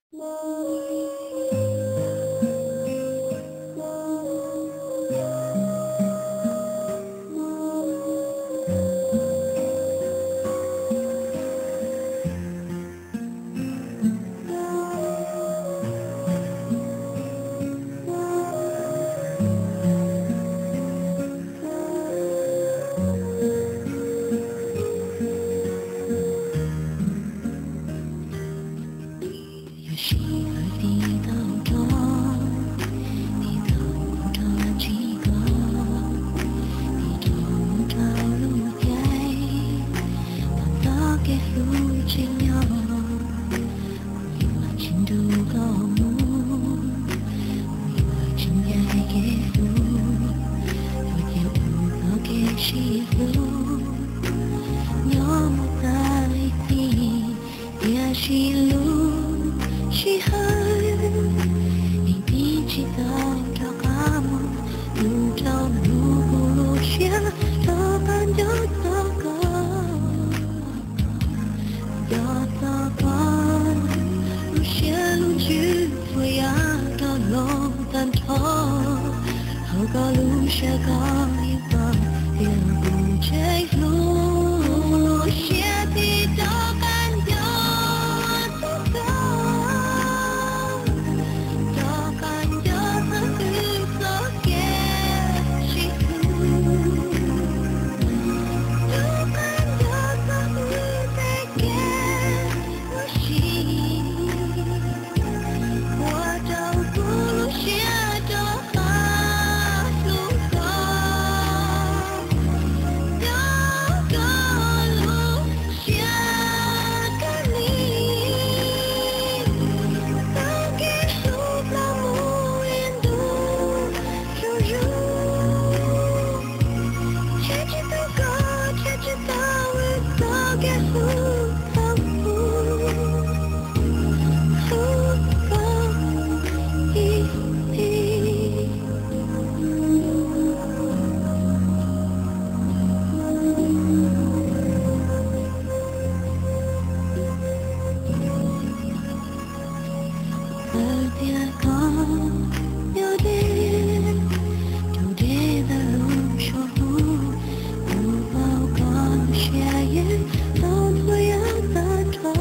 Yog sim lawv tiv tau rov, tiv tau rov tsis koj, tiv tau rau lub caij, tau txoj kev hlub tseem nyob, kuv yuav tsis nrug koj mus, kuv yuav tsis ncaim kev hlub, yuav cia kuv txoj kev sib hlub nyob mus tag ib txhis. Tiam sis lub sij hawm, nws tig tsis tau rov qab mus, nws rau mus kuv lub siab rov qab nco txog koj, nco txog koj, lub siab lub ntsws txhua yam rov los tag nrho. Hauv koj lub siab koj yeej paub tias kuv tseem hlub, lub siab tig rov qab nco txog koj, rov qab nco txog kuv txoj kev sib hlub, rov qab nco txog kuv tej kev ua si, ua rau kuv lub siab rov qab hlub koj, nco koj lub siab kawg li. Txoj kev hlub plaub mus li ntu zuj zus, tshiab tsis tau koj, tshiab tsis tau wb txoj kev hlub thaum ub, hlub koj ib txhis. Lawv tias koj nyob deb, tus deb ntawm lub suab hlub, kuv paub koj lub siab yeej tau nthuav yam tag nrho.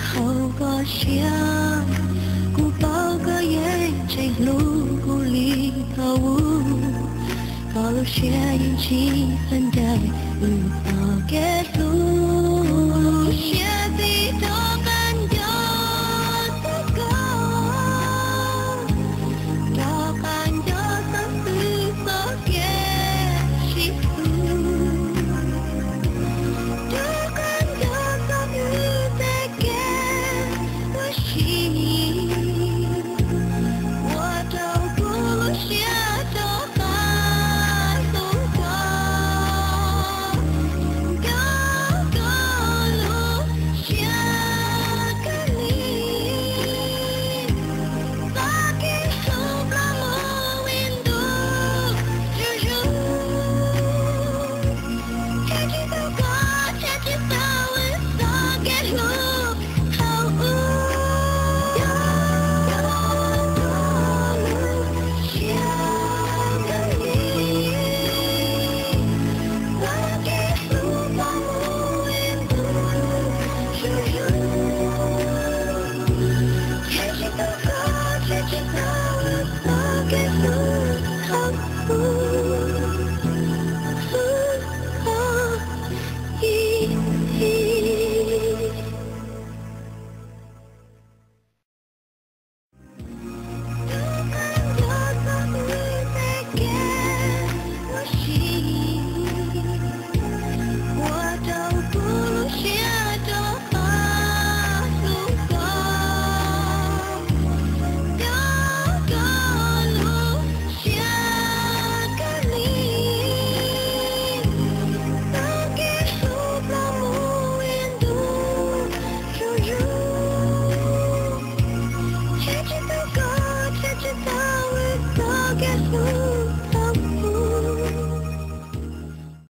Hauv koj siab, kuv paub koj yeej tseem hlub kuv li thaum ub, koj lub siab yeej tsis txawj ncaim wb txoj kev